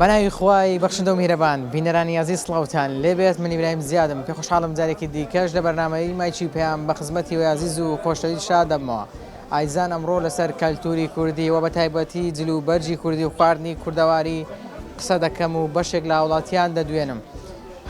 بەناوی خوای بەخشندە و میهرەبان بینەرانی ئازیز سڵاوتان لێبێت من ئیبراهیم زیادم پێ خۆشحاڵم جارێکی دیکەش لە بەرنامەی مایکی پەیام بە خزمەتی ئێوەی ئازیز و خۆشەویست شاد دەبمەوە ئایزان ئەمڕۆ لەسەر کەلتوری کوردی و بە تایبەتی جل و بەرگی کوردی و خواردنی کوردەواری قسە دەکەم و بەشێک لە هاوڵاتیان دەدوێنم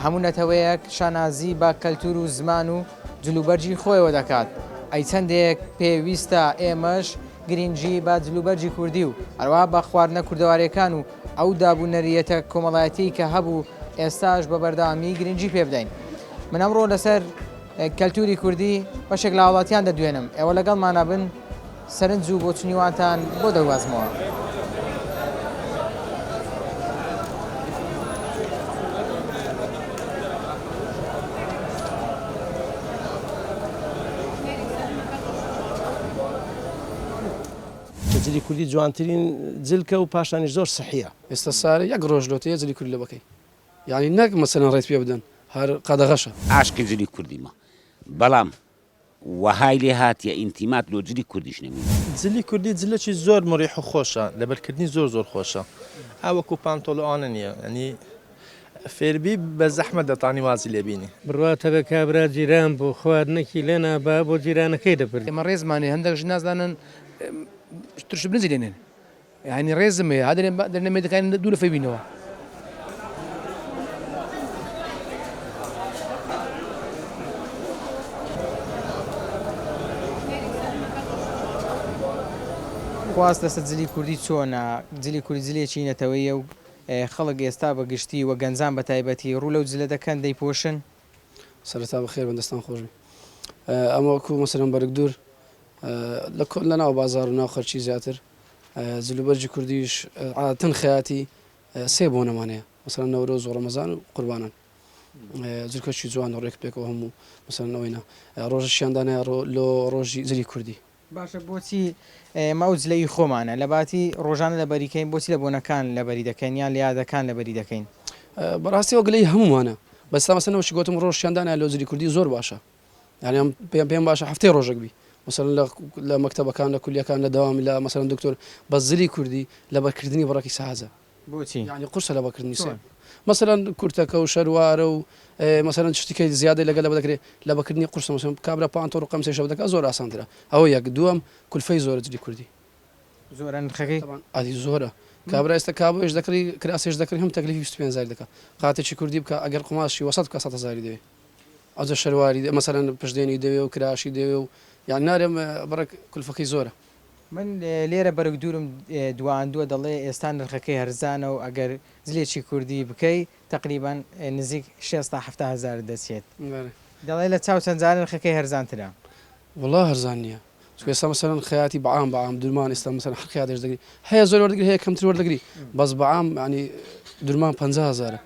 هەموو نەتەوەیەک شانازی بە کەلتور و زمان و جلوبەرگی خۆیەوە دەکات، ئەی چەندێک پێویستە ئێمەش گرینگی بە جلوبەرگی کوردی و هەروەها بە خواردنە کوردەواریەکان و ئەو داب و نەریتە کۆمەڵایەتیەی کە هەبوو ئێستاش بە بەردەوامی گرینگی پێ بدەین. من ئەمڕۆ لەسەر کەلتوری کوردی بەشێک لە هاوڵاتیان دەدوێنم، ئێوە لەگەڵمانا بن سەرنج و بۆچونی وانتان بۆ دەگوازمەوە. جلی کوردی جوانترین جلکە و پاشانیش زۆر سحیە. ئێستا سارە یەک ڕۆژ لۆتەیە جلی کوردی لەبەکەی یانی نەک مەسەلەن ڕێت پێ بدەن هەر قەدەغەشە. عاشقی جلی کوردیمە بەڵام وەهای لێ هاتیە ئینتیمات لۆ جلی کوردیش نەمینێ. جلی کوردی جلەکی زۆر مریح و خۆشە لەبەرکردنی زۆر زۆر خۆشە ئا وەکو پانتۆڵ و ئەوانە نیە یانی فێربی بە زەحمەت دەتانی وازی لێ بینی. بڕوات هەبێ کابرا جیران بوو خواردنەکی لێنا با بۆ جیرانەکەی دەبرد. ئێمە ڕێزمان هەیە هەندێک ژن نازانن ترش برنجی لێنێن یانی ڕێزم هەیە هەدرێن دەرنە مێردەکانی دوو لەفەی بینەوە. خواست لەسەر جلی کوردی چۆنە؟ جلی کوردی جلێکی نەتەوەییە و خەڵک ئێستا بە گشتی و گەنجان بە تایبەتی ڕوو لەو جلە دەکەن دەیپۆشن؟ سەرەتا بەخێر بن دەستان خۆش بی ئەمە وەکو مەسەلەن بەرگ دوور لە کۆ لە ناو بازاڕ و ناو خەرکی زیاتر جلوبەرگی کوردیش عادەتەن خەیاتی سێ بۆنەمان هەیە مەسەلەن نەورۆز و ڕەمەزان و قوربانان جلکەکی جوان و ڕێک پێکەوە هەموو مەسەلەن ئەوەینا ڕۆژەکیان دانایە ڕۆ لۆ ڕۆژی جلی کوردی. باشە بۆچی ئێمە ئەو جلە ی خۆمانە لەباتی ڕۆژانە لەبەری کەین بۆچی لە بۆنەکان لەبەری دەکەین یان لە یادەکان لەبەری دەکەین؟ بەڕاستی ئەوە گلەیی هەموومانە بەس تا مەسەلەن ئەوەشی گۆتم ڕۆژیان دانایە لۆ جلی کوردی زۆر باشە یانی ئەم پێم پێم باشە هەفتەی ڕۆژێک بی مەسەلەن لە لە مەکتەبەکان لە کولیەکان لە دەوام لە مەسەلەن دکتۆر بەس جلی کوردی لەبەرکردنی بڕەکی سازە بۆچی؟ یانی قورسە لەبەرکردنی سێ چۆن؟ مەسەلەن کورتەکە و شەروارە و مەسەلەن شتیکەی زیادەی لەگەل لەبەر دەکرێ لەبەرکردنی قورسە مەسەلەن کابرا پانتۆڵ و قەمسێک شەو دەکا زۆر ئاسانترە ئەوە یەک دووەم کولفەی زۆرە جلی کوردی زۆرە نرخەکەی؟ تەبعەن ئەدی زۆرە کابرا ئێستا کابۆیش دەکڕی کراسێش دەکڕی هەم تەکلیفی 25 هەزاری دەکا قاتێکی کوردی بکا ئەگەر قوماشی وەسەت بکا 100 هەزاری دەوێ ئەوجا شەرواری مەسەلەن پشدێنی دەوێ و کراشی دەوێ و یان نارێم بڕێک کولفەکەی زۆرە. من لێرە بەرگ دوورم دواندووە دەڵێ ئێستا نرخەکەی هەرزانە و ئەگەر جلێکی کوردی بکەی تەقریبەن نزیک شێست تا 70 هەزارت دەچێت دەڵێ لە چاو چەند جارێ نرخەکەی هەرزانترە. وەڵا هەرزان نیە چونکە ئێستا مەسەلەن خەیاتی بە عام بە عام درمان ئێستا مەسەلەن هەر خەیاتێش دەگری هەیە زۆر وەردەگری هەیە کەمتر وەردەگری بەس بە عام یانی درمان 50 هەزارە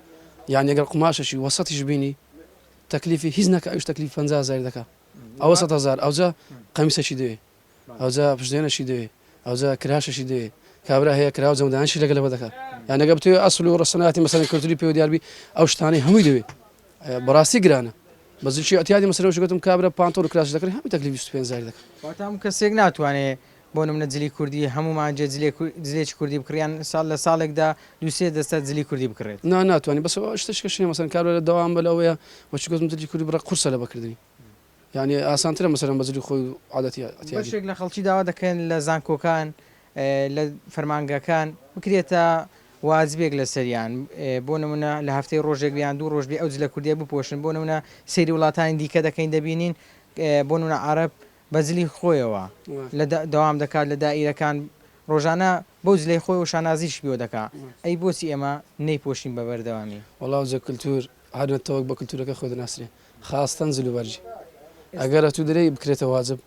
یانی ئەگەر قوماشێکی وەسەتیش بینی تەکلیفی هیچ نەکا ئەویش تەکلیف 50 هەزاری دەکا ئەوە 100 هەزار ئەوجا قەمیسەکی دەوێ ئەوجا پشتێنەشی دەوێ ئەوجا کراشەشی دەوێ کابرا هەیە کرا و جەمدانشی لەگەل ئەوە دەکا یان ئەگەر بتەوێ ئەسل و ڕەسەناتی مەسەلەن کلتوری پێوە دیار بی ئەو شتانەی هەمووی دەوێ بەڕاستی گرانە بە زلکی ئەتیادی مەسەلەن وشی گوتم کابرا پانتۆڵ و کراس دەکڕی هەمووی تەکلیف 25 هەزاری دەکا. واتە هەموو کەسێک ناتوانێ بۆ نمونە جلی کوردی هەموو مانگێ جلێکی کوردی بکڕی یان ساڵ لە ساڵێکدا دوو سێ دەستە جلی کوردی بکڕێت. نا ناتوانی بەس ئەوە شتێکش نیە مەسەلەن کابرا لە دەوام بە لەوەیە وەکی گوتم جلی کوردی بڕێک قورسە لەبەرکردنی. یانی ئاسانترە مەسەلەن بە جلی خۆی و عادەتی ئەعتیادی. بەشێک لە خەڵکی داوا دەکەن لە زانکۆکان لە فەرمانگەکان بکرێتە واجبێک لەسەریان بۆ نمونە لە هەفتەی ڕۆژێک یان دوو ڕۆژ بێ ئەو جلە کوردیە بپۆشن بۆ نمونە سەیری وڵاتانی دیکە دەکەین دەبینین بۆ نمونە عەرەب بە جلی خۆیەوە لە دەوام دەکات لە دائیرەکان ڕۆژانە بەو جلەی خۆیەوە شانازیش پێوە دەکا ئەی بۆچی ئێمە نەیپۆشین بە بەردەوامی؟ وەڵا جە کلتور هەر نەتەوەک بە کلتورەکەی خۆی دەناسرێ خاستەن جل و بەرگی ئەگەر ئەتوو درێی بکرێتە واجب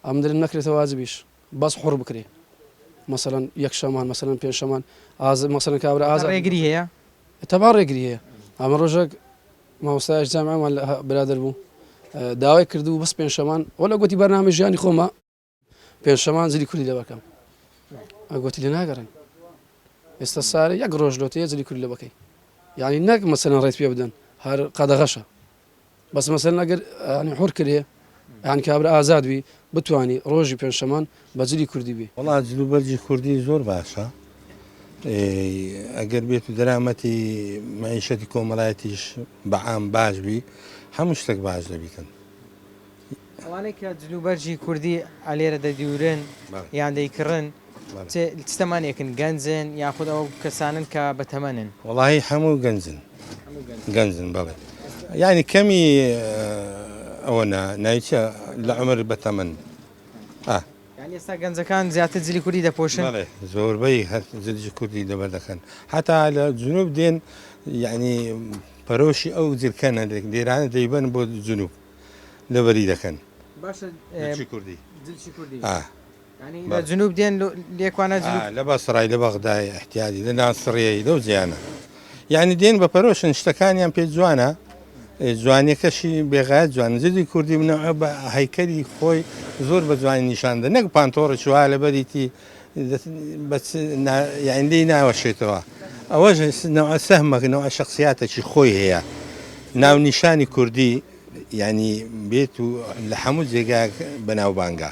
ئەم درم نەکرێتە واجبیش بەس حوڕ بکرێ مەسەلەن یەک شەمان مەسەلەن پێنج شەمان ئاز مەسەلەن کابرا ئازاد ڕێگری هەیە تەبا ڕێگری هەیە ئەمە ڕۆژێک مامۆستایش جامعەمان برادەر بوو داوای کردبوو بەس پێنج شەمان وەلا گوتی بەرنامەی ژیانی خۆمە پێنجشەمان جلی کوردی لەبەرکەم گوتی لێ ناگەڕێن ئێستا سارە یەک ڕۆژ لۆتەیە جلی کوردی لەبەکەی یعنی نەک مەسەلەن ڕێت پێ بدەن هەر قەدەغەشە بەس مەسەلەن ئەگەر ینی حور کرێ یان کابرا ئازاد بی بتانی ڕۆژی پێنجشەمان بە جلی کوردی بی. وەڵا جلوبەرگی کوردی زۆر باشە. ئەگەر بێت و دەرامەتی مەعیشەتی کۆمەڵایەتیش بە عام باش بی هەموو شتێک باش دەبیتن. ئەوانەی کە جلوبەرگی کوردی لێرە دەدورن یان دەیکڕن چ تەمەنێکن گەنجن یاخود ئەو کەسانن کە بەتەمەنن؟ وەڵاهی هەموو گەنجن گەنجن بەڵێ یعنی کەمی ئەوە نا ناوی چیە لە عومر بەتەمەن ئا. یانی ئێستا گەنجەکان زیاتر جلی کوردی دەپۆشن؟ بەڵێ زۆربەی هەر جلی کوردی لەبەر دەکەن هەتا لە جنوب دێن یعنی پەرۆشی ئەو جلکەنە لێرانە دەیبەن بۆ جنوب لەبەری دەکەن. باشە جلکی کوردی. جلکی کوردی. ئا. یانی لە جنوب دێن لێکوانە جل لە بەسڕای لە بەغدای احتیاجی لە ناسڕیەی لەو جیانە یعنی دێن بە پەرۆشن شتەکانیان پێ جوانە جوانیەکەشی بێغایەت جوانە جلی کوردی منەوە بە هەیکەلی خۆی زۆر بە جوانی نیشاندە نەک پانتۆڕێکی وا لەبەریتی یعنی لێی ناوەشێتەوە ئەوەش نەوە سەهمەک نەوە شخصیاتێکی خۆی هەیە ناونیشانی کوردی یعنی بێت و لە هەموو جێگایەک بەناوبانگە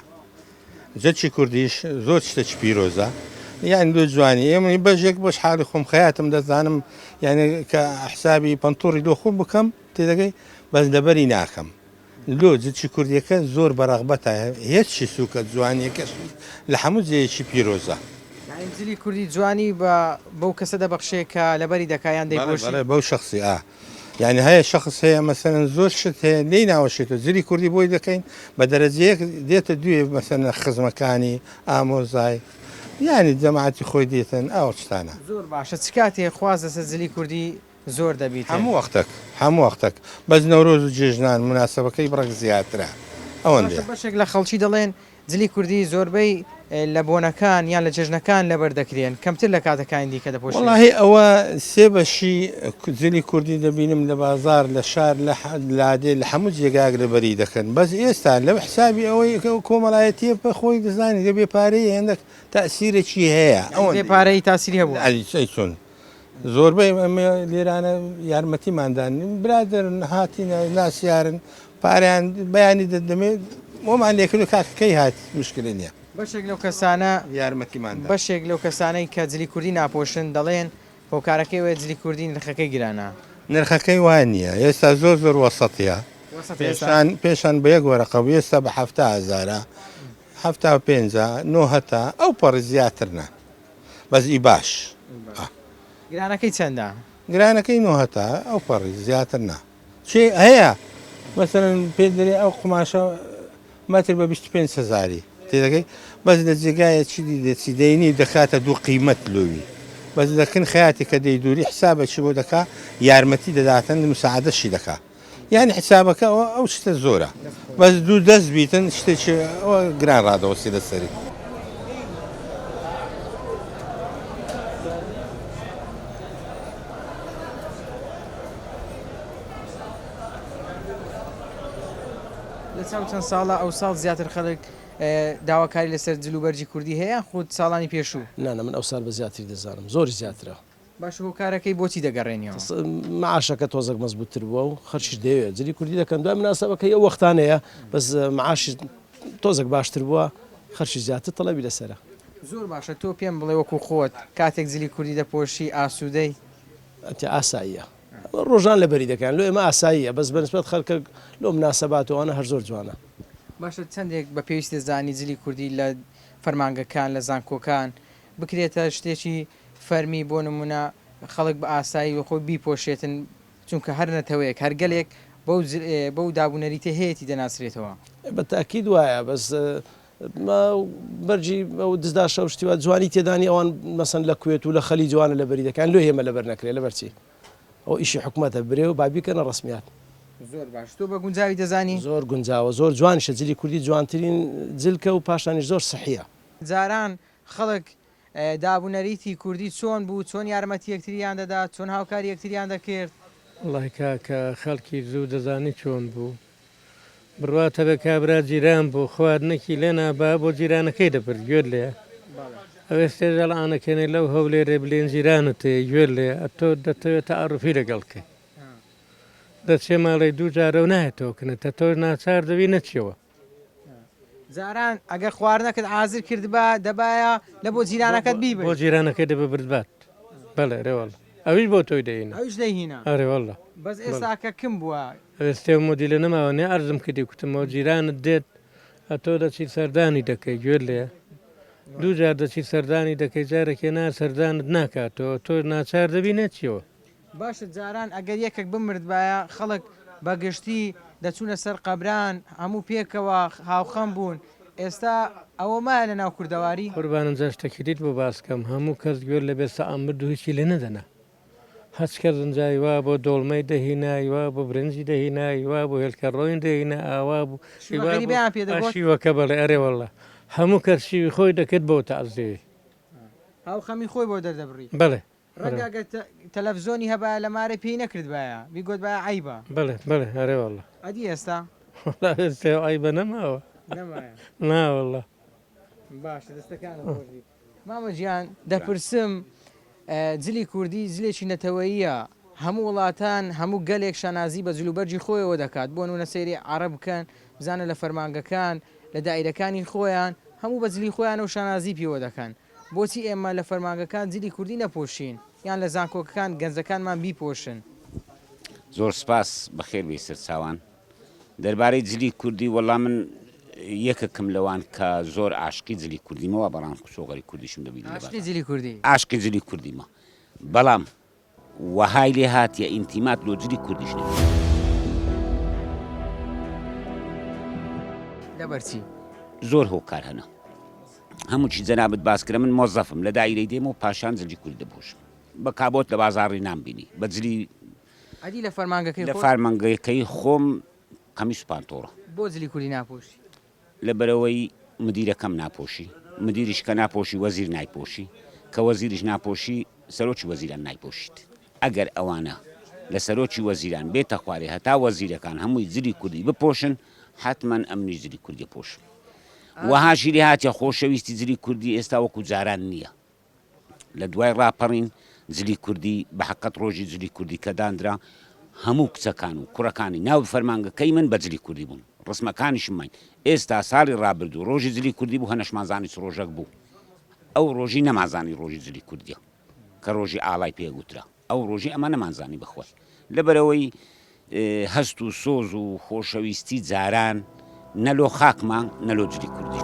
جەکی کوردیش زۆر شتێکی پیرۆزە یعنی لۆ جوانی ئێمە بەژێک بەش حاڵی خۆم خەیاتم دەزانم یعنی کە حسابی پەنتۆڕی لۆ خۆم بکەم تێدەگەی بەس لەبەری ناکەم لۆ جلکی کوردیەکە زۆر بەڕەغبەتە هێچی سوکە جوانیەکەش لە هەموو جێیەکی پیرۆزە. یانی جلی کوردی جوانی بە بەو کەسە دەبەخشێ کە لەبەری دەکا یان دەیپۆشی؟ بەڵێ بەڵێ بەو شەخسی ئا یانی هەیە شەخس هەیە مەسەلەن زۆر شت هەیە لێی ناوەشێتەوە جلی کوردی بۆی دەکەین بە دەرەجەیەک دێتە دوێ مەسەلەن خزمەکانی ئامۆزای یانی جەماعەتی خۆی دێتن ئەو شتانە. زۆر باشە چ کاتێ خواست لەسەر جلی کوردی زۆر دەبیتن؟ هەموو وەختەک هەموو وەختەک بەس نەورۆز و جێژنان موناسەبەکەی بڕێک زیاترە ئەوەندەیە. باشە بەشێک لە خەڵکی دەڵێن جلی کوردی زۆربەی لە بۆنەکان یان لە جەژنەکان لەبەر دەکرێن کەمتر لە کاتەکانی دیکە دەپۆشرێن. وەڵاهی ئەوە سێ بەشی جلی کوردی دەبینم لە بازاڕ لە شار لە لادێ لە هەموو جێگایەک لەبەری دەکەن بەس ئێستا لەو حسابی ئەوەی کۆمەڵایەتیە بە خۆی دەزانی لە بێ پارەی هێندەک تەئسیرێکی هەیە ئەوەندەی. بێ پارەیی تاسیری هەبووە. ئەی چۆن زۆربەی ئەمە لێرانە یارمەتیمان دان برادەرن هاتینە ناسیارن پارەیان بەیانی دەدەمێ وەمان لێکرد کاکە کەی هات مشکلە نییە. بەشێک لەو کەسانە یارمەتیمان دان. بەشێک لەو کەسانەی کە جلی کوردی ناپۆشن دەڵێن هۆکارەکەی ئەوەیە جلی کوردی نرخەکەی گرانە. نرخەکەی وا نییە ئێستا زۆر زۆر وەسەتیە وەسەتە ئێستا؟ پێشان پێشان بە یەک وەرەقە بوو ئێستا بە 70 هەزارە 75 نۆ هەتا ئەو پەڕی زیاتر نا. بەس ئی باش ئا. گرانەکەی چەندە؟ گرانەکەی نۆ هەتا ئەو پەڕی زیاتر نا چێ هەیە مەسەلەن پێت دەرێ ئەو قوماشە مەتر بە 25 هەزاری تێدەگەی بەس لە جێگایە چی دی دەچی دەینی دەکاتە دوو قیمەت لۆوی بەس لەکن خەیاتی کە دەیدوری حسابەکی بۆ دەکا یارمەتی دەداتن مساعدەشی دەکا یانی حسابەکە ئەوە ئەو شتە زۆرە بەس دوو دەست بیتن شتێکی ئەوە گران ڕادەوەستی لەسەری. لە چاو چەند ساڵە ئەوساڵ زیاتر خەڵک داواکاری لەسەر جلوبەرگی کوردی هەیە یاخود ساڵانی پێشوو؟ نا نا من ئەوسال بە زیاتری دەزانم زۆری زیاترە. باشە هۆکارەکەی بۆچی دەگەڕێنیەوە؟ معاشەکە تۆزەک مەزبوتتر بووە و خەرچیش دەیەوێت جلی کوردی دەکەن دوای مناسەبەکەی ئەو وەختانەیە بەس معاشی تۆزەک باشتر بووە خەرچی زیاتر تەڵەبی لەسەرە. زۆر باشە تۆ پێم بڵێ وەکو خۆت کاتێک جلی کوردی دەپۆشی ئاسوودەی؟ ئەتێ ئاساییە ڕۆژان لەبەری دەکەن لۆ ئێمە ئاساییە بەس بەنسبەت خەلکە لۆ مناسەبات و ئەوانە هەر زۆر جوانە. باشە چەندێک بە پێویست دەزانی جلی کوردی لە فەرمانگەکان لە زانکۆکان بکرێتە شتێکی فەرمی بۆ نمونە خەڵک بە ئاسایی وەخۆی بیپۆشێتن چونکە هەر نەتەوەیەک هەر گەلێک بەو بەو داب و نەریتە هەیەتی دەناسرێتەوە. بە تاکید وایە بەس بەرگی ئەو دزداشە و شتی وا جوانی تێدا نیە ئەوان مەسەن لە کوێت و لە خەلیج وانە لەبەری دەکەن لۆ ئێمە لەبەر نەکرێ لەبەر چی ئەو ئیشی حکومەتە برێ و با بیکەنە ڕەسمیات. زۆر باش تۆ بە گونجاوی دەزانی؟ زۆر گونجاوە زۆر جوانیشە جلی کوردی جوانترین جلکە و پاشانیش زۆر سحیە. جاران خەڵک داب و نەریتی کوردی چۆن بوو، چۆن یارمەتی یەکتریان دەدا، چۆن هاوکاری یەکتریان دەکرد؟ وەڵای کاکە خەڵکی زوو دەزانی چۆن بوو بڕوات هەبێ کابرا جیران بوو خواردنێکی لێ نابا بۆ جیرانەکەی دەبرد گوێت لێیە ئەوێستێش ئەڵانەکەنێ لەو هەولێرێ بلێن جیرانت هەیە گوێت لێیە ئەتۆ دەتەوێ تەعەروفی لەگەڵ کەی دەچێ ماڵێ دوو جارە و نایەتەوە کنت ئەتۆش ناچار دەبی نەچیەوە. جاران ئەگەر خواردنەکەت حازر کردبا دەبایە لە بۆ جیرانەکەت بیبەی. بۆ جیرانەکەی دەببردبات. بەڵێ ئەرێ واللە ئەویش بۆ تۆی دەهینا. ئەویش دەیهینا. ئەرێ واللە. بەس ئێستاکە کم بووە. ئێستێ ئەو مۆدیلە نەماوە نێ عەرزم کردی کوتم ئەوە جیرانت دێت ئەتۆ دەچی سەردانی دەکەی گوێت لێیە دوو جار دەچی سەردانی دەکەی جارێکێ نا سەردانت ناکاتەوە تۆ ناچار دەبی نەچیەوە. باشە جاران ئەگەر یەکێک بمردبایە خەڵک بە گشتی دەچوونە سەر قەبران هەموو پێکەوە هاوخەم بوون ئێستا ئەوە مایە لە ناو کوردەواری؟ قوربانم جا شتەکی دیت بۆ باس کەم هەموو کەس گوێت لە بێ سەعام مرد و هیچی لێ نەدەنا هەچ کەس ئینجا وا بۆ دۆڵمەی دەهینا وا بۆ برنجی دەهینا وا بۆ هێلکە ڕۆین دەهینا ئاوا بوو شیوە غەریبەیان پێ دەگۆت؟ شیوەکە بەڵێ ئەرێ واللە هەموو کەس شیوی خۆی دەکرد بۆ تەعزیەی. هاوخەمی خۆی بۆ دەردەبڕی. بەڵێ ڕەنگە ئەگەر تەلەفزۆنی هەبایە لە مارێ پێی نەکردبایە بیگۆتبایە عەیبە. بەڵێ بەڵێ ئەرێ واللە. ئەدی ئێستا؟ وەڵا ئێستا ئەو عەیبە نەماوە. نەمایە. نا واللە. باشە دەستەکانت خۆش بی. مامە گیان دەپرسم جلی کوردی جلێکی نەتەوەییە هەموو وڵاتان هەموو گەلێک شانازی بە جلوبەرگی خۆیەوە دەکات بۆ نمونە سەیری عەڕەب بکەن بزانە لە فەرمانگەکان لە دائیرەکانی خۆیان هەموو بە جلی خۆیانەوە شانازی پێوە دەکەن بۆچی ئێمە لە فەرمانگەکان جلی کوردی نەپۆشین یان لە زانکۆکەکان گەنجەکانمان بیپۆشن؟ زۆر سپاس بەخێر بێی سەرچاوان. دەربارەی جلی کوردی وەڵا من یەکەکم لەوان کە زۆر عاشقی جلی کوردیمە وا بەڵام سۆغەری کوردیشم دەبینی لە عاشقی جلی کوردی؟ عاشقی جلی کوردیمە بەڵام وەهای لێ هاتیە ئینتیمات لۆ جلی کوردیش نەبی. لەبەر چی؟ زۆر هۆکار هەنە هەموو چی جەنابت باس کرا من مۆزەفم لە دایرەی دێم و پاشان جلی کوردی دەپۆشم بە کابۆت لە بازاڕی نامبینی بە جلی ئەدی لە فەرمانگەکەی لە فارمانگەکەی خۆم قەمیس و پانتۆڵە. بۆ جلی کوردی ناپۆشی؟ لەبەرئەوەی مدیرەکەم ناپۆشی، مدیریش کە ناپۆشی وەزیر نایپۆشی، کە وەزیریش ناپۆشی سەرۆکی وەزیران نایپۆشیت. ئەگەر ئەوانە لە سەرۆکی وەزیران بێتە خوارێ هەتا وەزیرەکان هەمووی جلی کوردی بپۆشن حەتمەن ئەمنیش جلی کوردی ئەپۆشم. وەهاشی لێهاتیە خۆشەویستی جلی کوردی ئێستا وەکو جاران نییە. لە دوای ڕاپەڕین جلی کوردی بە حەقەت ڕۆژی جلی کوردی کە داندرا هەموو کچەکان و کوڕەکانی ناو فەرمانگەکەی من بە جلی کوردی بوون ڕسمەکانیشم ماین ئێستا ساڵی ڕابردوو ڕۆژی جلی کوردی بوو هەنەشمانزانی چ ڕۆژەک بوو ئەو ڕۆژی نەمانزانی ڕۆژی جلی کوردیە کە ڕۆژی ئاڵای پێ گوترا. ئەو ڕۆژی ئەمە نەمانزانی بەخوای لەبەرئەوەی هەست و سۆز و خۆشەویستی جاران نە لۆ خاکما نە لۆ جلی کوردی.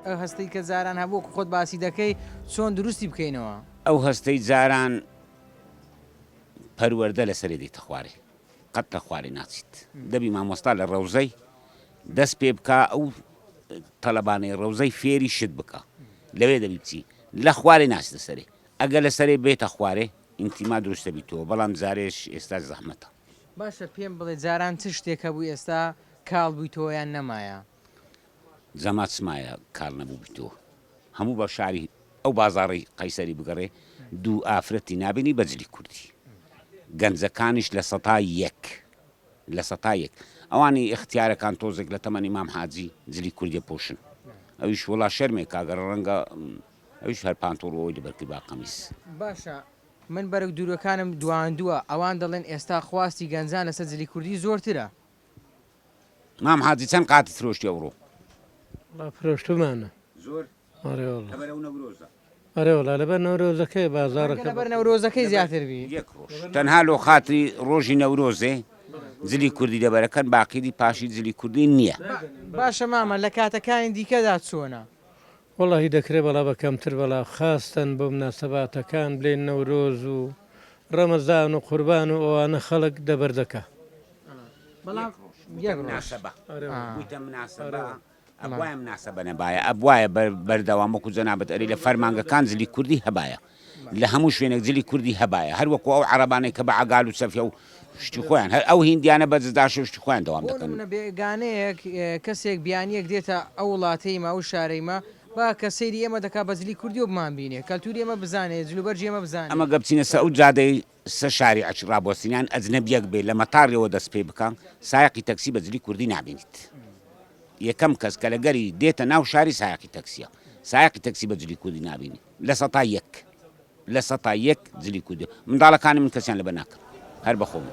ئەو هەستەی کە جاران هەبوو وەکو خۆت باسی دەکەی چۆن دروستی بکەینەوە؟ ئەو هەستەی جاران پەروەردە لەسەرێ دێتە خوارێ. قەت لە خوارێ ناچیت دەبی مامۆستا لە ڕەوزەی دەست پێ بکا ئەو تەلەبانەی ڕەوزەی فێری شت بکا لەوێ دەبی بچی لە خوارێ ناچتە سەرێ ئەگەر لە سەرێ بێتە خوارێ ئینتیما دروستە بیتەوە بەڵام جارێش ئێستا زەحمەتە. باشە پێم بڵێ جاران چ شتێک هەبوو ئێستا کاڵ بوویتەوە یان نەمایە؟ جەما چ مایە کاڵ نەبووبیتەوە هەموو بە شاری ئەو بازاڕی قەیسەری بگەڕێ دوو ئافرەتی نابینی بە جلی کوردی گەنجەکانیش 1% 1% ئەوانی ئیختیارەکان تۆزێک لە تەمەنی مام حاجی جلی کوردیە پۆشن ئەویش وڵا شەرمێک کاگەڕ ڕەنگە ئەویش هەر پانتۆڵ ئەوەی لەبەر کرد با قەمیس. باشە من بەرگ دوورەکانم دواندووە ئەوان دەڵێن ئێستا خواستی گەنجان لەسەر جلی کوردی زۆرترە. مام حاجی چەند قاتت فرۆشتی ئەوڕۆ؟ وەڵا فرۆشتومانە. زۆر؟ ئەرێ وەڵا. لەبەر ئەو نەورۆزە؟ ئەرێ وەڵا لەبەر نەورۆزەکەی بازاڕەکە. ڕەنگە لەبەر نەورۆزەکەی زیاتر بی. یەک ڕۆژ تەنها لۆ خاتری ڕۆژی نەورۆزێ جلی کوردی لەبەرەکەن باقی دی پاشی جلی کوردی نییە. باشە مامە لە کاتەکانی دیکەدا چۆنە؟ وەڵاهی دەکرێ بەڵا بە کەمتر بەڵا خاستەن بۆ مناسەباتەکان بلێن نەورۆز و ڕەمەزان و قوربان و ئەوانە خەڵک دەبەر دەکا. بەڵام یەک مناسەبە بوویتە مناسەبە ئەبوایە مناسەبە نەبایە ئەبوایە بەردەوام وەکو جەنابت ئەری لە فەرمانگەکان جلی کوردی هەبایە لە هەموو شوێنێک جلی کوردی هەبایە هەر وەکو ئەو عەڕەبانەی کە بە عەگال و سەفیە و شتی خۆیان هەر ئەو هیندیانە بە جداشە و شتی خۆیان دەوام بۆ دەکەن. نمونە بێگانەیەک کەسێک بیانیەک دێتە ئەو وڵاتەی مە ئەو شارەی مە با کە سەیری ئێمە دەکا بە جلی کوردیەوە بمانبینێ کەلتوری ئێمە بزانێ جلوبەرگی ئێمە بزانێ. ئەمە گە بچینە سە ئەو جادەی سە شاری عەچ ڕابوەستینان ئەجنەبیەک بێ لە مەتاڕیەوە دەست پێ بکا سایەقی تەکسی بە جلی کوردی نابینیت یەکەم کەس کە لە گەری دێتە ناو شاری سایەقی تەکسیە سایەقی تەکسی بە جلی کوردی نابینی 1% 1% جلی کوردی منداڵەکانی من کەسیان لەبەر ناکەن هەر بە خۆم.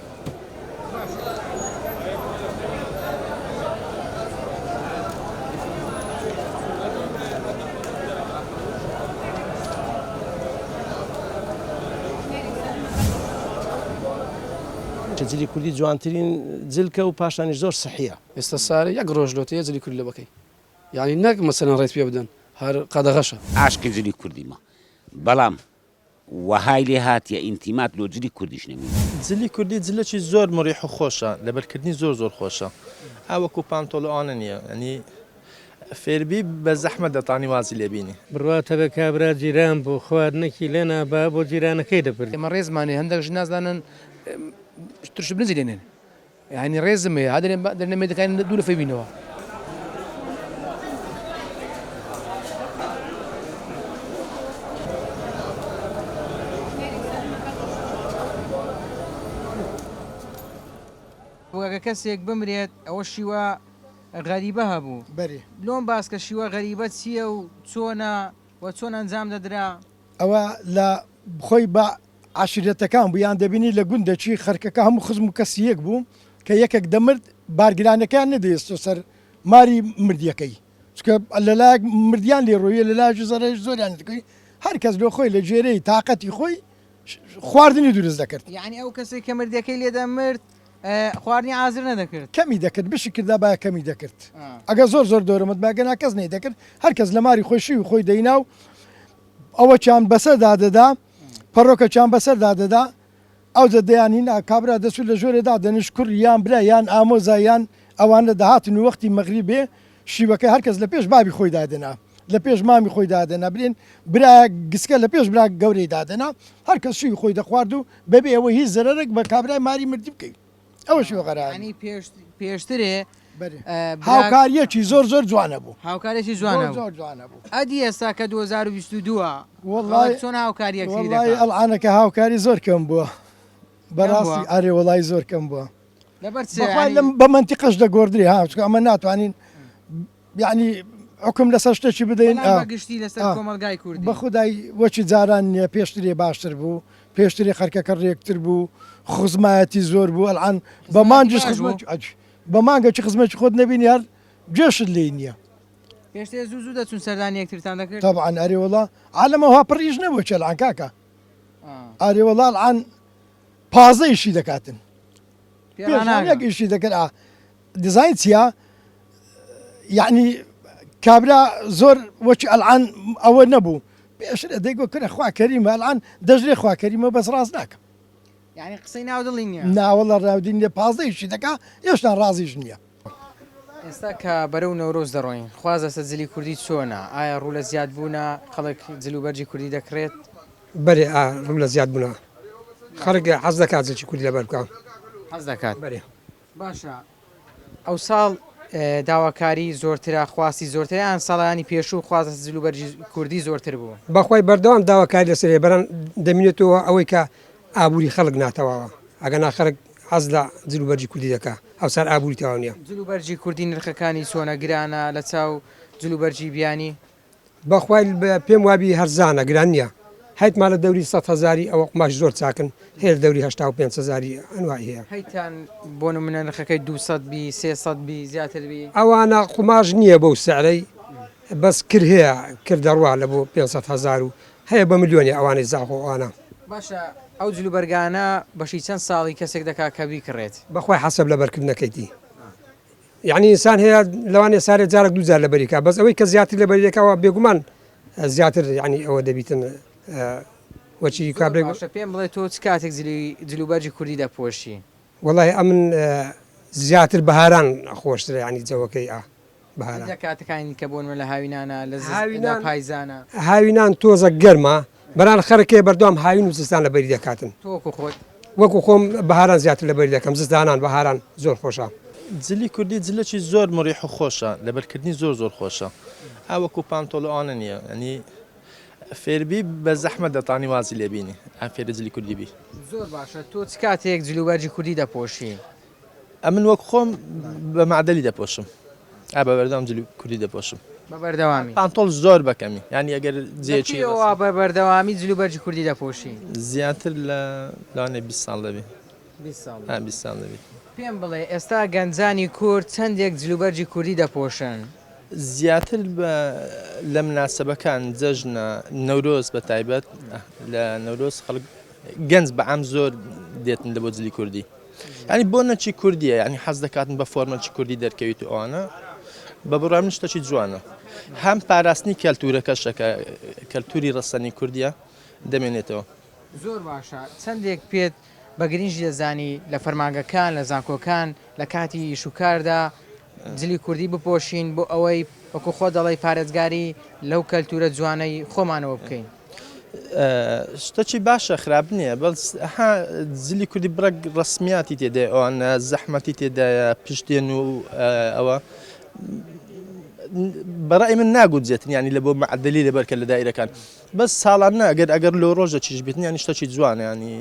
کە جلی کوردی جوانترین جلکە و پاشانیش زۆر سحیە. ئێستا سارە یەک ڕۆژ لۆتەیە جلی کوردی لەبەکەی یانی نەک مەسەلەن ڕێت پێ بدەن هەر قەدەغەشە. عاشقی جلی کوردیمە بەڵام وەهای لێ هاتیە ئینتیمات لۆ جلی کوردیش نەمینێ. جلی کوردی جلەکی زۆر مریح و خۆشە لەبەرکردنی زۆر زۆر خۆشە ئا وەکو پانتۆڵ و ئەوانە نیە یانی فێربی بە زەحمەت دەتانی وازی لێ بینی. بڕوات هەبێ کابرا جیران بوو خواردنەکی لێ نابا بۆ جیرانەکەی دەبرد. ئێمە ڕێزمان هەیە هەندێک ژن نازانن ترش برنجی لێنێن یانی ڕێزم هەیە هەدرێن دەرنە مێردەکانی دوو لەفەی بینەوە. ئەگەر کەسێک بمرێت ئەوە شیوە غەریبە هەبوو. بەرێ. لۆم باس کە شیوە غەریبە چییە و چۆنە و چۆن ئەنجام دەدرا؟ ئەوە لە خۆی بە عەشیرەتەکان بوو یان دەبینی لە گوندەکی خەرکەکە هەموو خزم و کەسی یەک بوو کە یەکێک دەمرد بارگرانەکەیان نەدەیستە سەر ماری مردیەکەی چونکە لەلایەک مردیان لێ ڕۆیە لەلایەکی زەرەری زۆریان دەکەوی هەر کەس لۆ خۆی لە گوێرەی تاقەتی خۆی خواردنی دروست دەکرد. یانی ئەو کەسەی کە مردیەکەی لێ دەمرد خواردنی ئازر نەدەکرد؟ کەمی دەکرد بشی کردابایە کەمی دەکرد ئەگەر زۆر زۆر دۆرەمەند بایە گەنا کەس نەیدەکرد هەر کەس لە ماری خۆی شیوی خۆی دەینا و ئەوەکیان بەسەردا دەدا پەڕۆکەکیان بەسەردا دەدا ئەوجە دەیان هینا کابرا دەچوو لە ژۆرێ دادەنیشت کوڕ یان برا یان ئامۆزا یان ئەوانە دەهاتن و وەختی مەغریبێ شیوەکەی هەر کەس لە پێش بابی خۆی دادەنا لە پێش مامی خۆی دادەنا برێن برایە گسکە لە پێش برا گەورەی دادەنا هەر کەس شیوی خۆی دەخوارد و بەبێ ئەوەی هیچ زەرەرێک بە کابرای ماری مردی بکەوی ئەوە شیوە غەرابی. یانی پێش پێشترێ بەرێ هاوکاریەکی زۆر زۆر جوانە بوو. هاوکاریەکی جوانە زۆر زۆر جوانە بوو. ئەدی ئێستا کە 2022 ە وەڵای چۆن هاوکاری یەکتری دەکا؟ وەڵای ئەڵعانەکە هاوکاری زۆر کەم بووە بەڕاستی ئەرێ وەڵای زۆر کەم بووە. لەبەر چ بەخوای لەم بە مەنتیقەش دەگۆڕدرێ ها چونکە ئەمە ناتوانین یعنی حوکم لەسەر شتێکی بدەین بەڵام بە گشتی لەسەر کۆمەڵگای کوردی. بە خودای وەکی جاران نییە پێشترێ باشتر بوو پێشترێ خەرکەکە ڕێکتر بوو خزمایەتی زۆر بوو ئەلعان بە مانگیش خزمەت بە مانگەکی خزمەتی خۆت نەبینی هەر گوێشت لێی نییە. پێشتر زوو زوو دەچوون سەردانی یەکترتان دەکرد؟ تەبعەن ئەرێ وەڵا عالەم ئەوها پڕ ئیش نەبوو چێ ئەلعان کاکە ئەرێ وەڵا ئەلعان 15 ئیشی دەکاتن پێش یەک ئیشی دەکرد ئا دیزاین چییە یعنی کابرا زۆر وەکی ئەلعان ئەوە نەبوو پێشتر دەیگۆ کرە خوا کەریمە ئەلعان دەژرێ خوا کەریمە بەس ڕاست ناکەم یانی قسەی ناو دڵی نییە. نا وەڵا ناو دڵی نییە 15 ئیشی دەکا هێشتا ڕازیش نییە. ئێستا کە بەرەو نەورۆز دەڕۆین خواست لەسەر جلی کوردی چۆنە؟ ئایا ڕوو لە زیاد بوونە؟ خەڵک جل و بەرگی کوردی دەکڕێت؟ بەرێ ئا ڕوو لە زیاد بوونە خەڵک حەز دەکات جلکی کوردی لەبەر بکا. حەز دەکات؟ بەرێ. باشە ئەوساڵ داواکاری زۆرترە خواستی زۆرترە یان ساڵانی پێشوو خواست لەسەر جلوبەرگی کوردی زۆرتر بوو؟ بەخوای بەردەوام داواکاری لەسەر هەیە بەران دەمینێتەوە ئەوەی کە ئابووری خەڵک ناتەواوە ئەگەنا خەڵک حەز لە جلوبەرگی کوردی دەکا ئەوسار ئابووری تەواو نیە. جلوبەرگی کوردی نرخەکانی چۆنە گرانە لەچاو جلوبەرگی بیانی؟ بەخوای پێم وابی هەرزانە گران نیە هەیتمان لە دەوری سەت هەزاری ئەوە قوماش زۆر چاکن هەیە لە دەوری 85 هەزاری ئەنوای هەیە. هەیتان بۆ نمونە نرخەکەی 200 بی 300 بی زیاتر بی؟ ئەوانە قوماش نیە بەو سعرەی بەس کر هەیە کر دەڕوا لە بۆ 500 هەزار و هەیە بە ملیۆنێ ئەوانەی زاخۆ ئەوانە. باشە ئەو جلوبەرگانە بەشی چەند ساڵی کەسێک دەکا کە بیکڕێت؟ بەخوای حەسەب لەبەرکردنەکەیتی. یەعنی ئینسان هەیە لەوانەیە سارێ جارێک دوو جار لەبەری کا بەس ئەوەی کە زیاتر لەبەری دەکا وا بێگومان زیاتر یەعنی ئەوە دەبیتن وەچی زۆر کابرێک باشە پێم بڵێ تۆ چ کاتێک جلی جلوبەرگی کوردی دەپۆشی؟ وەڵاهی ئەمن زیاتر بەهاران خۆشترە یەعنی جەوەکەی ئا بەهاران. لە کاتەکانی کە بۆ نمونە لە هاوینانە لە زست لە هاوینان پایزانە؟ هاوینان تۆزە گەرمە بەران خەرک هەیە بەردەوام هاوین و زستان لەبەری دەکاتن. تۆ وەکو خۆت؟ وەکو خۆم بەهاران زیاتر لەبەری دەکەم زستانان بەهاران زۆر خۆشە. جلی کوردی جلەکی زۆر مریح و خۆشە لەبەرکردنی زۆر زۆر خۆشە ئا وەکو پانتۆڵ و ئەوانە نیە یانی فێربی بە زەحمەت دەتانی وازی لێ بینی ئا فێری جلی کوردی بی. زۆر باشە تۆ چ کاتێک جلوبەرگی کوردی دەپۆشی؟ ئەمن وەک خۆم بە مەعدەلی دەپۆشم ئا بە بەردەوام جلی کوردی دەپۆشم. بە بەردەوامی؟ پانتۆڵ زۆر بە کەمی یانی ئەگەر جێیەکی لە کەیەوە بە بەردەوامی جل و بەرگی کوردی دەپۆشی؟ زیاتر لە لەوانەیە 20 ساڵ دەبی. 20 ساڵ ئا 20 ساڵ دەبی. پێم بڵێ ئێستا گەنجانی کورد چەندێک جل و بەرگی کوردی دەپۆشن؟ زیاتر بە لە مناسەبەکان جەژنە نەورۆز بە تایبەت لە نەورۆز خەڵک گەنج بە عام زۆر دێتن لە بۆ جلی کوردی. ینی بۆ نەچی کوردیە ینی حەز دەکاتن بە فۆرمەکی کوردی دەرکەویت و ئەوانە بە بڕای من شتەکی جوانە هەم پاراستنی کەلتورەکەشە کە کەلتوری ڕەسەنی کوردیە دەمێنێتەوە. زۆر باشە چەندێک پێت بە گرنگی دەزانی لە فەرمانگەکان لە زانکۆکان لە کاتی ئیش و کاردا جلی کوردی بپۆشین بۆ ئەوەی وەکو خۆت دەڵێی پارێزگاری لەو کەلتورە جوانەی خۆمانەوە بکەین؟ شتەکی باشە خراپ نییە بەس ها جلی کوردی بڕێک ڕسمیاتی تێدای ئەوانە زەحمەتی تێدایە پشتێن و ئەوە بەڕای من ناگونجێتن ینی لە بۆ معدلی لەبەرکە لە دایرەکان بەس ساڵان نا گەر ئەگەر لۆ ڕۆژە چیش بێتن ینی شتەکی جوانە ینی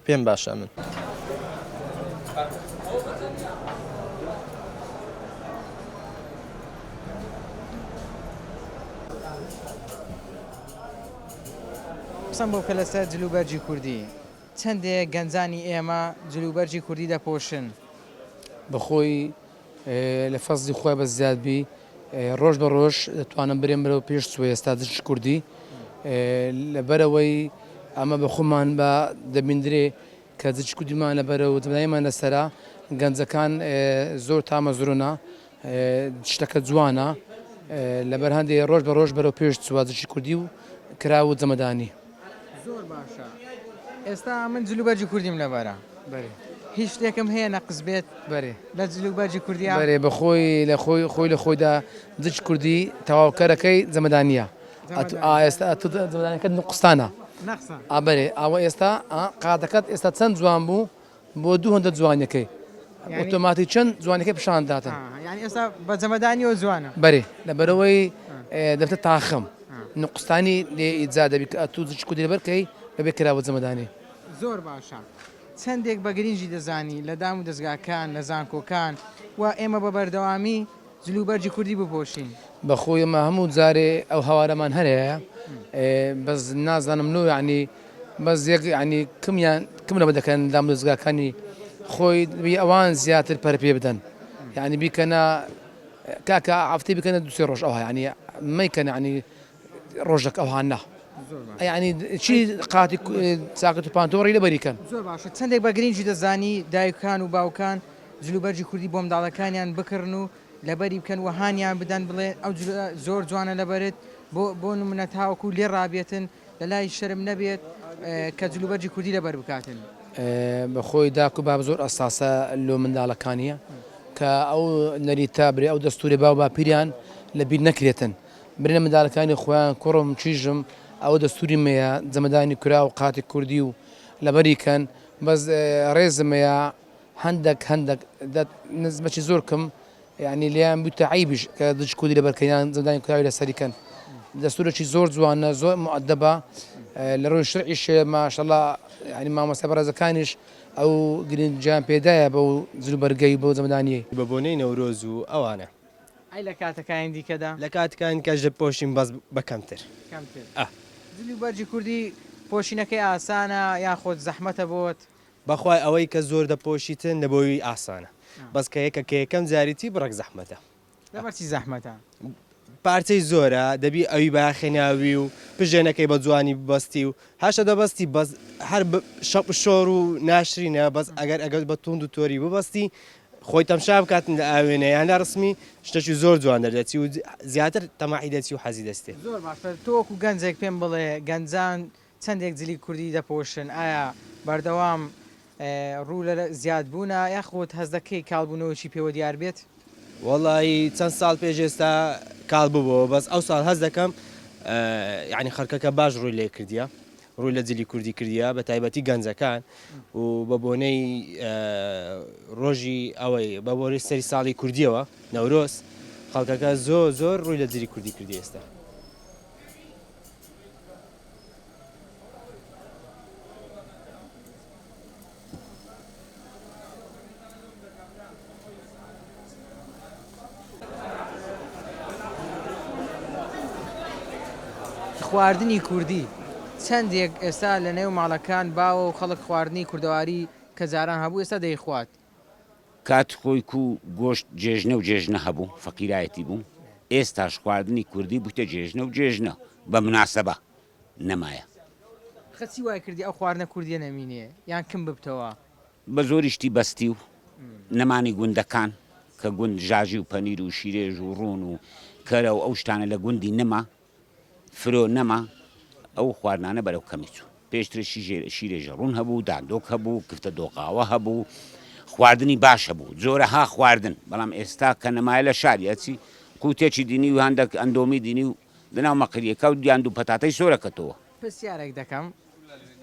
پێم باشە من. قسەم بۆ بکە لەسەر جلوبەرگی کوردی چەندێک گەنجانی ئێمە جلوبەرگی کوردی دەپۆشن؟ بەخۆی لە فەزلی خوای بەس زیاد بی ڕۆژ بە ڕۆژ دەتوانم برێم بەرەو پێش چوە ئێستا دژ کوردی لەبەرەوەی ئەمە بە خۆمان بە دەبیندرێ کە دژ کوردیمان لەبەرە و دڵنیاییمان لەسەرە گەنجەکان زۆر تامەزرۆنە شتەکە جوانە لەبەر هەندێ ڕۆژ بە ڕۆژ بەرەو پێش چوە دژی کوردی و کراو و جەمەدانی. زۆر باشە ئێستا من جلوبەرگی کوردیم لەبەرە بەرێ. هیچ شتێکم هەیە نەقس بێت بەرێ. لە جلوبەرگی کوردیا؟ بەرێ بەخۆی لە خۆی خۆی لە خۆیدا جج کوردی تەواوکەرەکەی جەمەدانیە ئەتو ئا ئێستا ئەتو جەمەدانەکەت نوقستانە نەقسە ئا بەرێ ئەوە ئێستا ئا قاتەکەت ئێستا چەند جوان بوو بۆ دوو هەندە جوانیەکەی ئۆتۆماتیک چەند جوانیەکەی پیشان داتن. یانی ئێستا بە جەمەدانیەوە جوانە. بەرێ لەبەرئەوەی دەبتە تاخم نوقستانی لێ ئیجاد دەبی کە ئەتوو جلکی کوردی لەبەر کەی بەبێ کراوە جەمەدانی. زۆر باشە چەندێک بە گرینگی دەزانی لە دام و دەزگاکان لە زانکۆکان و ئێمە بە بەردەوامی جل و بەرگی کوردی بپۆشین؟ بەخۆی ئێمە هەموو جارێ ئەو هاوارەمان هەرەیە بەس نازانم لۆ یانی بەس یەک یانی کمیان کم لەمە دەکەن دام و دەزگاکانی خۆی بی ئەوان زیاتر پەرە پێ بدەن یانی بیکەنە کاکە هەفتەی بکەنە دوسێ ڕۆژ ئەوها یانی مەیکەن یانی ڕۆژەک ئەوها نا یانی چی قاتی چاکەت و پانتۆڕی لەبەری کەن. زۆر باشە چەندێک بە گرینگی دەزانی دایکان و باوکان جلوبەرگی کوردی بۆ منداڵەکانیان بکڕن و لەبەری بکەن و هانیان بدەن بڵێ ئەو جلە زۆر جوانە لەبەرت بۆ بۆ نمونە تاوەکو لێ ڕابێتن لەلای شەرم نەبێت کە جلوبەرگی کوردی لەبەر بکاتن. بەخۆی داک و باب زۆر ئەساسە لۆ منداڵەکانیە کە ئەو نەریتە برێ ئەو دەستورە باو باپیریان لە بیر نەکرێتن برێنە مندالەکانی خۆیان کوڕم کیژم ئەوە دەستوری مەیە جەمەدانی کورا و قاتی کوردی و لەبەری کەن بەس ڕێزم مەیە هەندەک هەندەک دە نسبەکی زۆر کم یعنی لێیان بووتە عەیبیش کە دژ کوردی لەبەر کەن یان جەمەدانی کوراوی لەسەری کەن دەستورێکی زۆر جوانە زۆر مؤدەبە لە ڕووی شرعیش ماشەڵا یعنی مامۆستا بەڕێزەکانیش ئەو گرنگیان پێدایە بەو جلوبەرگەی بەو جەمەدانیەی. بە بۆنەی نەورۆز و ئەوانە. ئەی لە کاتەکانی دیکەدا؟ لە کاتەکانی دیکەش دەپۆشین بەس بە کەمتر. کەمتر. ئا. جل و بەرگی کوردی پۆشینەکەی ئاسانە یاخود زەحمەتە بۆت؟ بەخوای ئەوەی کە زۆر دەپۆشیتن لەبۆی ئاسانە بەس کە یەکە کە یەکەم جاریتی بڕەک زەحمەتە. لەبەر چی زەحمەتە؟ پارچەی زۆرە دەبی ئەوی بایەخی ناوی و پژێنەکەی بە جوانی ببەستی و هەشە دەبەستی بەس هەر شەق و شۆر و ناشرینە بەس ئەگەر ئەگەر بە توند و تۆری ببەستی خۆی تەمشا بکاتن لە ئاوێنە یان لە ڕسمی شتەکی زۆر جوان دەردەچی و زیاتر تەماحی دەچی و حەزی دەستێ. زۆر باشە تۆ وەکو گەنجێک پێم بڵێ گەنجان چەندێک جلی کوردی دەپۆشن ئایا بەردەوام ڕوو لە زیاد بوونە یاخود هەست دەکەی کاڵ بوونەوەکی پێوە دیار بێت؟ وەڵایی چەند ساڵ پێش ئێستا کاڵ ببۆوە بەس ئەو ساڵ هەست دەکەم یانی خەڵکەکە باش ڕووی لێ کردیە ڕووی لە جلی کوردی کردیە بە تایبەتی گەنجەکان و بە بۆنەی ڕۆژی ئەوەی بە بۆنەی سەری ساڵی کوردیەوە نەورۆز خەڵکەکە زۆر زۆر ڕووی لە جلی کوردی کردی ئێستا. خواردنی کوردی چەندێک ئێستا لە نێو ماڵەکان باوە و خەڵک خواردنی کوردەواری کە جاران هەبوو ئێستا دەیخوات. کات خۆی کو گۆشت جێژنە و جێژنە هەبوو فەقیرایەتی بوو ئێستاش خواردنی کوردی بوویتە جێژنە و جێژنە بە مناسەبە نەمایە. خە چی وای کردی ئەو خواردنە کوردیە نەمینێ یان کم ببتەوە؟ بە زۆری شتی بەستی و نەمانی گوندەکان کە گوند ژاژی و پەنیر و شیرێژ و ڕوون و کەرە و ئەو شتانە لە گوندی نەما، فرۆ نەما، ئەو خواردنانە بەرەو کەمی چوون. پێشتر شیرێژە ڕوون هەبوو، داندۆک هەبوو، کفتە دۆغاوە هەبوو، خواردنی باش هەبوو، جۆرەها خواردن، بەڵام ئێستا کە نەمایە لە شاری ئەچی قوتێکی دینی و هەندەک ئەندۆمی دینی و لەناو مەقریەکە و یان دوو پەتاتەی سۆرەکەتەوە. پرسیارێک دەکەم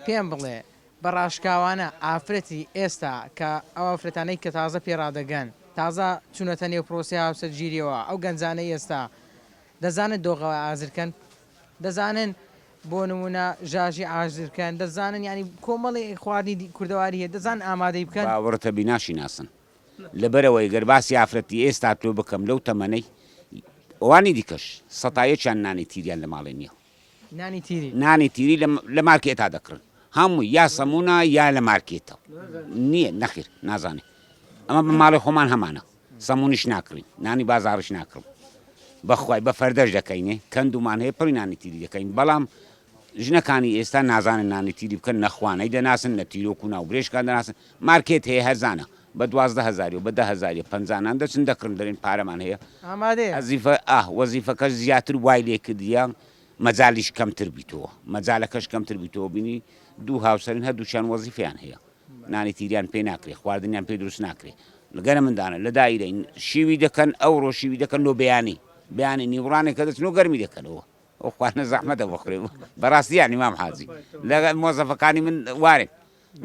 پێم بڵێ بە ڕاشکاوانە ئافرەتی ئێستا کە ئەو ئافرەتانەی کە تازە پێ ڕادەگەن تازە چونەتە نێو پرۆسەی هاوسەرگیریەوە ئەو گەنجانەی ئێستا دەزانن دۆغەوە ئازرکەن دەزانن بۆ نمونە ژاژی ئازرکەن دەزانن یانی کۆمەڵی خواردنی کوردەواری هەیە دەزانن ئامادەی بکەن. باوەڕتە بی ناشیناسن لەبەرئەوەی گەر باسی ئافرەتی ئێستا تۆ بکەم لەو تەمەنەی ئەوانی دیکەش سەتا یەکیان نانی تیریان لە ماڵێ نیە. نانی تیری. نانی تیری لە مارکێتا دەکڕن هەمووی یا سەمونە یا لە مارکێتە نییە نەخیر نازانێ ئەمە بە ماڵی خۆمان هەمانە سەمونیش ناکڕین نانی بازاڕیش ناکڕم بەخوای بە فەردەش دەکەینێ کەندومان هەیە پڕی نانی تیری دەکەین بەڵام ژنەکانی ئێستا نازانن نانی تیری بکەن نەخوانەی دەناسن نە تیرۆک و ناوبرێشکان دەناسن مارکێت هەیە هەرزانە بە 12 هەزاری و بە دە هەزاری پەنجا نان دەچن دەکڕن دەرێن پارەمان هەیە ئامادەیە. ئەزیفە ئاه وەزیفەکەش زیاتر وای لێ کردیە مەجالیش کەمتر بیتەوە مەجالەکەش کەمتر بیتەوە بینی دوو هاوسەرن هەردووکیان وەزیفەیان هەیە نانی تیریان پێ ناکرێ خواردنیان پێ دروست ناکرێ لەگەرە مندانە لە دایرەین شیوی دەکەن ئەوڕۆ شیوی دەکەن لۆ بەیانی بەیانی نیوڕانێکە دەچن و گەرمی دەکەنەوە ئەو خواردنە زەحمەتە بخورێ بەڕاستی یانی مام حاجی لە مۆزەفەکانی من وارن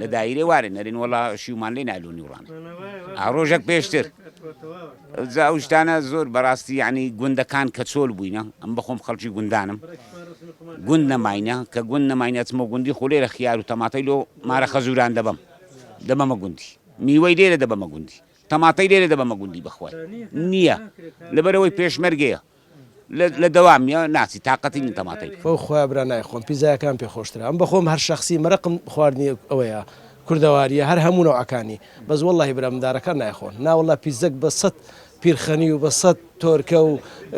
لە دایرێ وارن نەرین وەڵا شیومان لێ نالۆ نیوڕانێ ڕۆژەک پێشتر جا ئەو شتانە زۆر بەڕاستی یعنی گوندەکان کە چۆل بووینە ئەم بەخۆم خەڵکی گوندانم گوند نەماینە کە گوند نەماینە چمە گوندی خۆ لێرە خیار و تەماتەی لۆ مارە خەزوران دەبەم دەبەمە گوندی میوەی لێرە دەبەمە گوندی تەماتەی لێرە دەبەمە گوندی بەخوای نییە لەبەرەوەی پێشمەرگەیە لە دەوام نیە ناچی تاقەتی نی تەماتەی بکەم. فەو خوایە برا نایخۆم پیزایەکان پێ خۆشترە ئەم بەخۆم هەر شەخسی مەرەقم خواردنی ئەوەیە کوردەواریە هەر هەموو نەوعەکانی بەس وەڵاهی برا مندارەکان نایخۆن نا وەڵا پیزەک بە سەت پیرخەنی و بە سەت تۆرکە و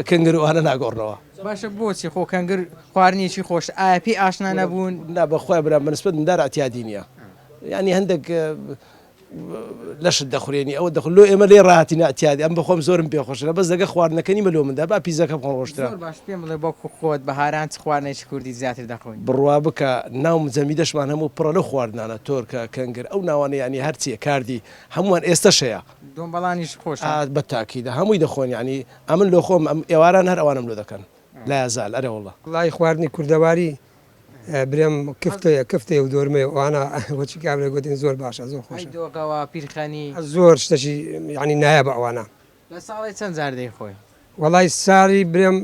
کنگر و ئەوانە ناگۆڕنەوە. باشە بۆچی خۆ کەنگر خواردنێکی خۆشە ئایا پێی ئاشنا نەبوون؟ نا بەخوای برا بەنسبەت مندار ئەعتیادی نیە یانی هەندێک لەشت دەخورێنی ئەوە دەخ لۆ ئێمە لێ ڕاهاتینە ئەتیادی ئەم بەخۆم زۆرم پێ خۆشە بەس لەگە خواردنەکە نیمە لۆ مندا با پیزەکە بخۆم خۆشترە. زۆر باش پێم بڵێ وەکو خۆت بەهاران چ خواردنێکی کوردی زیاتر دەخۆی؟ بڕوا بکە ناو مجەمیدەشمان هەموو پڕە لەو خواردنانە تۆرکە کەنگر ئەو ناوانە یانی هەرچیە کاردی هەمووان ئێستەش هەیە. دۆمبەڵانیش خۆشە؟ ئا بە تاکیدە هەمووی دەخۆن یانی ئەمن لۆ خۆم ئەم ئێواران هەر ئەوانەم لۆ دەکەن لایەزال ئەرێ وەڵا. وەڵایی خواردنی کوردەواری برێم کفتەیە کفتەیە و دۆرمەیە و ئەوانە وەچی کابرای گۆتین زۆر باشە زۆر ئەی خۆشە دۆغەوە پیرخەنی. زۆر شتەکی یانی نایابە ئەوانە. لە ساڵێ چەند جار دەیخۆی؟ وەڵای ساڵی برێم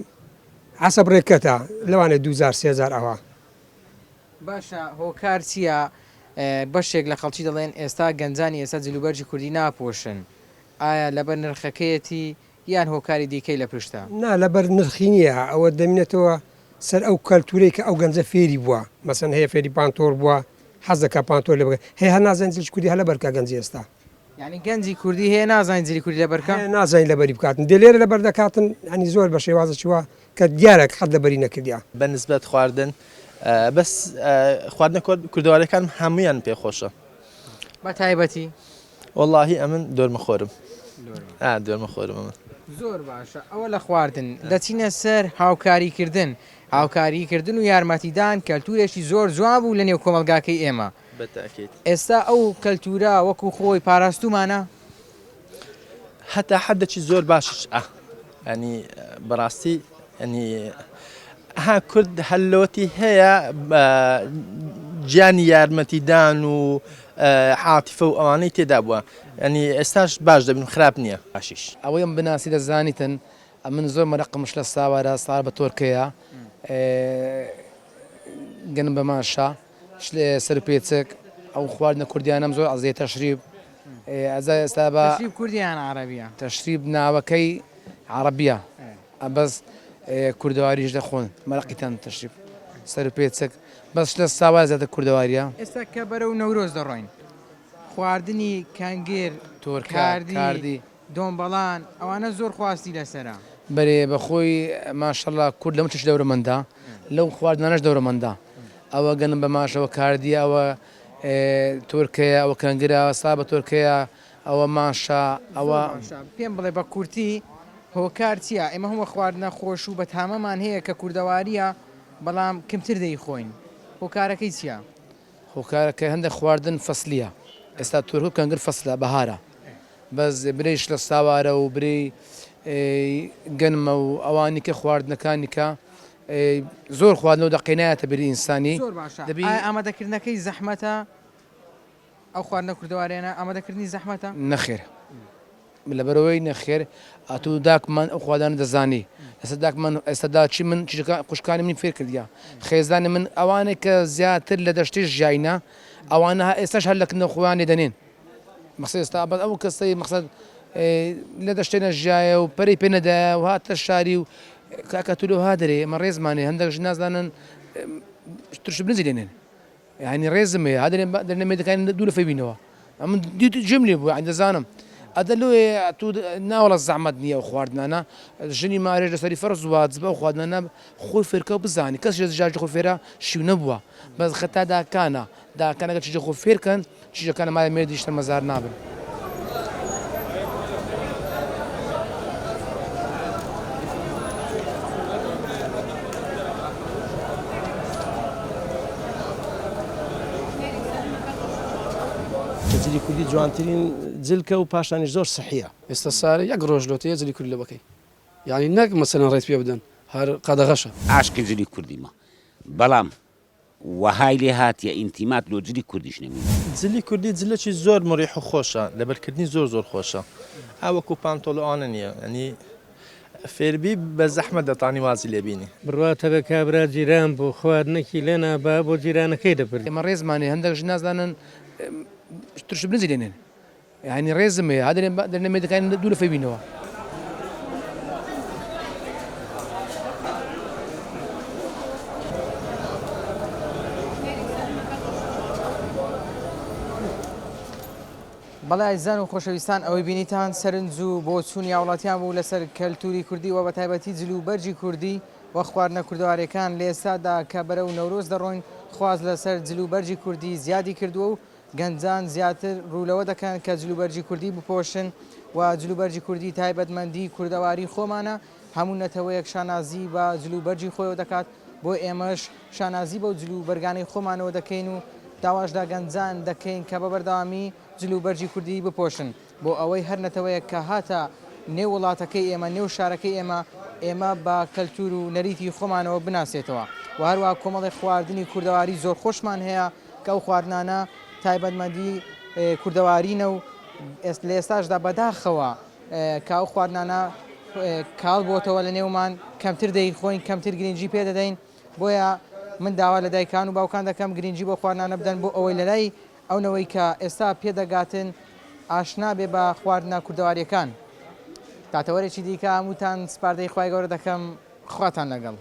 حەسەب ڕێکەتە لەوانەیە دوو جار سێ جار ئەوها. باشە هۆکار چیە بەشێک لە خەڵکی دەڵێن ئێستا گەنجانی ئێستا جلوبەرگی کوردی ناپۆشن ئایا لەبەر نرخەکەیەتی یان هۆکاری دیکەی لە پشتە؟ نا لەبەر نرخی نیە ئەوە دەمینێتەوە سەر ئەو کەلتورەی کە ئەو گەنجە فێری بووە مەسەن هەیە فێری پانتۆڵ بووە حەز دەکا پانتۆل لەبەر هەیە هەر نازانێت جلی کوردی هەر لەبەر بکا گەنجی ئێستا. یانی گەنجی کوردی هەیە نازانێت جلی کوردی لەبەر بکا؟ هەیە نازانێت لەبەری بکاتن دێ لێرە لەبەر دەکاتن یانی زۆر بە شێوازێکی وا کە دیارە قەت لەبەری نەکردیە. بە نسبەت خواردن بەس خواردنە کوردەواریەکانم هەموویان پێ خۆشە. بە تایبەتی؟ وەڵاهی ئەمن دۆرمە خۆرم ئا دۆرمە خۆرم ئەمن. زۆر باشە ئەوە لە خواردن دەچینە سەر هاوکاری کردن هاوکاری کردن و یارمەتیدان کەلتورێکی زۆر جوان بوو لە نێو کۆمەڵگاکەی ئێمە بەتاکید. ئێستا ئەو کەلتورە وەکو خۆی پاراستومانە؟ هەتا حەدەکی زۆر باشیش ئا ینی بەڕاستی ینی ها کورد هەلۆتی هەیە گیانی یارمەتیدان و عاتیفە و ئەوانەی تێدا بووە ینی ئێستاش باش دەبن خراپ نییە باشیش. ئەوەی ئەم بناسی دەزانیتن ئەمن زۆر مەرەقم شلە ساوارە سار بە تۆرکەیە گەنم بە ماشە سەر پێچک ئەو خواردنە کوردیانەم زۆر عەزیە تەشریب ئەزا ئێستا بە تەشریب کوردیە یان عەرەبیە؟ تەشریب ناوەکەی عەڕەبیە بەس کوردەواریش دەخۆن مەرەقی تەن تەشریب سەر و پێچک بەس لە ساوا زیاتر کوردەواریە. ئێستا کە بەرەو نەورۆز دەڕۆین خواردنی کەنگر، تۆرکە، کاردی، کاردی. دۆمبەڵان ئەوانە زۆر خواستی لەسەرە. بەرێ بەخۆی ماشەڵا کورد لەمە چش دەورەمەندە لەو خواردنانەش دەورەمەندە ئەوە گەنم بە ماشەوە کاردیە ئەوە. تۆرکەیە ئەوە کەنگرە سا بە تۆرکەیە ئەوە ماشە ئەوە. زۆر باشە پێم بڵێ بە کورتی هۆکار چیە ئێمە هەموو خواردنە خۆش و بەتامەمان هەیە کە کوردەواریە بەڵام کمتر دەیخۆین هۆکارەکەی چیە؟ هۆکارەکەی هەندێک خواردن فەسلیە ئێستا تۆرکە و کەنگر فەسلە بەهارە بەس برێی شلە ساوارە و برێی گەنمە و ئەوانی کە خواردنەکانی کە زۆر خواردنەوە دەقەی نایەتە بیری ئینسانی زۆر باشە دەبی ئایا ئامادەکردنەکەی زەحمەتە؟ ئەو خواردنە کوردەواریانە ئامادەکردنی زەحمەتە؟ نەخێر لەبەرئەوەی نەخێر ئەتوو داکمان ئەو خوادانە دەزانی ئێستا داکمان ئێستا داچی من چیژەکان خوشکانی منی فێر کردیە خێزانی من ئەوانەی کە زیاتر لە دەشتێ ژیاینە ئەوانە ئێستاش هەر لە کنە خۆیان لێ دەنێن مەخسە ئێستا بەس ئەو کەسەی مەخسەد لە دەشتێ نەژیایە و پەرەی پێ نەدایە و هاتە شاری و کاکە تو لۆ ها دەرێ ئێمە ڕێزمانێ هەندێک ژن نازانن ترش برنجی لێنێن یانی ڕێزم هەیە هەدرێن دەرنە مێردەکانی دوو لەفەی بینەوە ئەمن دیت جێم لێ بوو یانی دەزانم ئەدە لۆیە ئەتوو ناوەڵە زەحمەت نییە ئەو خواردنانە ژنی مارێش لەسەری فەرز واجبە ئەو خواردنانە خۆی فێرکە و بزانی کەس لە ژاژی خۆی فێرە شیو نەبووە بەس خەتا داکانە داکانەکە چیژە خۆ فێرکەن چیژەکانە مارە مێردی شەرمەزار نابن. کە جلی کوردی جوانترین جلکە و پاشانیش زۆر سحیە. ئێستا سارە یەک ڕۆژ لۆ تێیە جلی کوردی لە بەکەی یانی نەک مەسەلەن ڕێت پێ بدەن هەر قەدەغەشە. عاشقی جلی کوردیمە بەڵام وەهای لێ هاتیە ئینتیمات لۆ جلی کوردیش نەمینێ. جلی کوردی جلەکی زۆر مریح و خۆشە لەبەرکردنی زۆر زۆر خۆشە ئا وەکو پانتۆڵ و ئەوانە نیە یانی فێربی بە زەحمەت دەتانی وازی لێ بینی. بڕوات هەبێ کابرا جیران بوو خواردنەکی لێ نابا بۆ جیرانەکەی دەبرد. ئێمە ڕێزمان هەیە هەندێک ژن نازانن ترش برنجی لێنێن یانی ڕێزم هەیە هەدرێن دەرنە مێردەکانی دوو لەفەی بینەوە. بەڵێ ئازیزان و خۆشەویستان ئەوەی بینیتان سەرنج و بۆچوونی هاوڵاتیان بوو لەسەر کەلتوری کوردی و بەتایبەتی جل و بەرگی کوردی و خواردنە کوردەواریەکان لە ئێستادا کە بەرەو نەورۆز دەڕۆین خواست لەسەر جل و بەرگی کوردی زیادی کردووە و گەنجان زیاتر روو لەوە دەکەن کە جلوبەرگی کوردی بپۆشن و جلوبەرگی کوردی تایبەتمەندی کوردەواری خۆمانە، هەموو نەتەوەیەک شانازی بە جلوبەرگی خۆیەوە دەکات، بۆ ئێمەش شانازی بەو جلوبەرگانەی خۆمانەوە دەکەین و داواش لە گەنجان دەکەین کە بە بەردەوامی جلوبەرگی کوردی بپۆشن. بۆ ئەوەی هەر نەتەوەیەک کە هاتە نێو وڵاتەکەی ئێمە، نێو شارەکەی ئێمە، ئێمە بە کەلتوور و نەریتی خۆمانەوە بناسێتەوە و هەروەها کۆمەڵێک خواردنی کوردەواری زۆر خۆشمان هەیە کە ئەو خواردنانە تایبەتمەندی کوردەوارینە و لە ئێستاشدا بەداخەوە کە ئەو خواردنانە کاڵ بۆتەوە لە نێومان کەمتر دەیخۆین کەمتر گرنگی پێ دەدەین بۆیە من داوا لە دایکان و باوکان دەکەم گرنگی بۆ خواردنانە بدەن بۆ ئەوەی لەلای ئەو نەوەی کە ئێستا پێدەگاتن ئاشنا بێ بە خواردنە کوردەواریەکان. تا تەوەرێکی دیکە هەمووتان سپاردەی خوای گەورە دەکەم خواتان لەگەڵ.